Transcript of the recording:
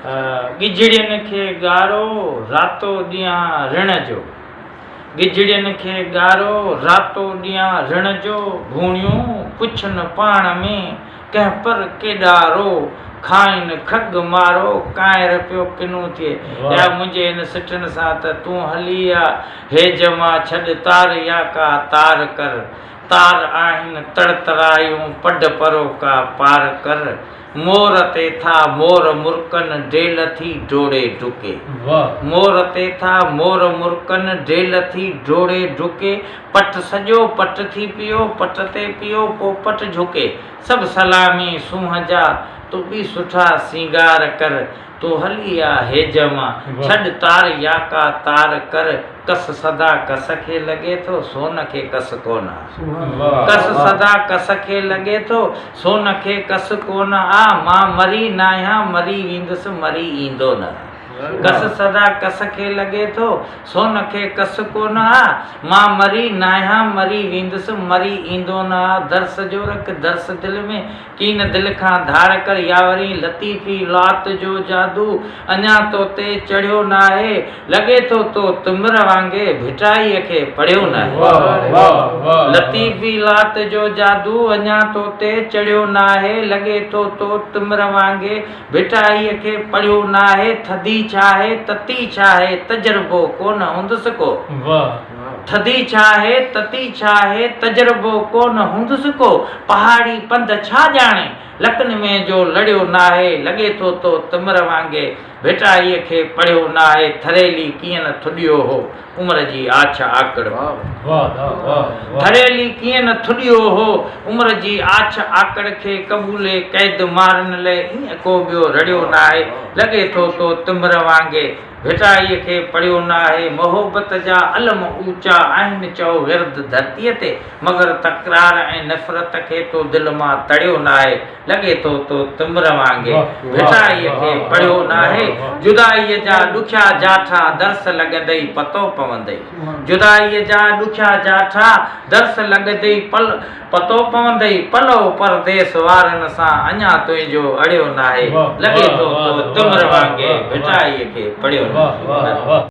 ڳجهڙين کي ڳارو، راتو ڏيان رڻ جو. ڳجهڙين کي ڳارو، راتو ڏيان رڻ جو. ڀوڻيون پڇن پاڻ ۾، ڪنهن پر ڪيڏارو. کائن کڳ مارو، ڪانئر پيو ڪنون ٿئي. يا منهنجي هن سٽن سان ته تون هلي آ هيج مان ڇڏ تار يا ڪا تار ڪر. تار آهن تڙترايون، پڍ پروڪا پار ڪر. مور تي ٿا مور مرڪن، ڊيل ٿي ڊوڙي ڊڪي. مور تي ٿا مور مرڪن، ڊيل ٿي ڊوڙي ڊڪي. پٽ سڄو پٽ ٿي پيو، پٽ تي پيو پوپٽ جهڪي. سڀ سلامي سونهن جا، تون به سٺا سينگار ڪر. تون هلي آ هيج مان، ڇڏ تار يا ڪا تار ڪر. ڪس سدا ڪس کي لڳي ٿو، سون کي ڪس ڪونه آ. ڪس سدا ڪس کي لڳي ٿو، سون کي ڪس ڪونه آ. مان مري ناهيان، مري ويندس، مري ايندو نه آ. ڪس سدا ڪس کي لڳي ٿو، سون کي ڪس ڪونه آ. مان مري ناهيان، مري ويندس، مري ايندو نه آ. درس جو رک درس دل ۾، ڪين دل کان ڌار ڪر ياورين لطيفي لات جو جادو اڃا تو تي چڙهيو ناهي لڳي ٿو تو تمر وانگي ڀٽائيء کي پڙهيو ناهي لطيفي لات جو جادو اڃا تو تي چڙهيو ناهي لڳي ٿو تو تمر وانگي ڀٽائيء کي پڙهيو ناهي ٿڌي ڇاهي تتي ڇاهي تجربو ڪونه هوندس ڪو. ٿڌي ڇا آهي، تتي ڇا آهي، تجربو ڪو نه هوندس ڪو، پهاڙي پنڌ ڇا ڄاڻي، لڪن ۾ جو لڙيو ناهي، لڳي ٿو تو تمر وانگي، ڀٽائيء کي پڙهيو ناهي، ٿريلي ڪيئن نه ٿڏيو هو، عمر جي آڇ آڪڙ کي. ٿريلي ڪيئن نه ٿڏيو هو، عمر جي آڇ آڪڙ کي، قبولي قيد مارن لئه، ائين ڪو ٻيو رڙيو ناهي، لڳي ٿو تو تمر وانگي، ڀٽائيء کي پڙهيو ناهي. محبت جا علم اوچا آهن چئو ورد ڌرتيء تي، مگر تڪرار ۽ نفرت کي تو دل مان تڙيو ناهي. لڳي ٿو تو تمر وانگي ڀٽائيء کي پڙهيو ناهي. جدائيء جا ڏکيا جاٺا درس لڳندئي پتو پوندئي. جدائيء جا ڏکيا جاٺا درس لڳندئي پل پتو پوندئي پلئو پرديس وارن سان اڃا تنهنجو اڙيو ناهي لڳي ٿو تو تمر وانگي ڀٽائيء کي پڙهيو ناهي.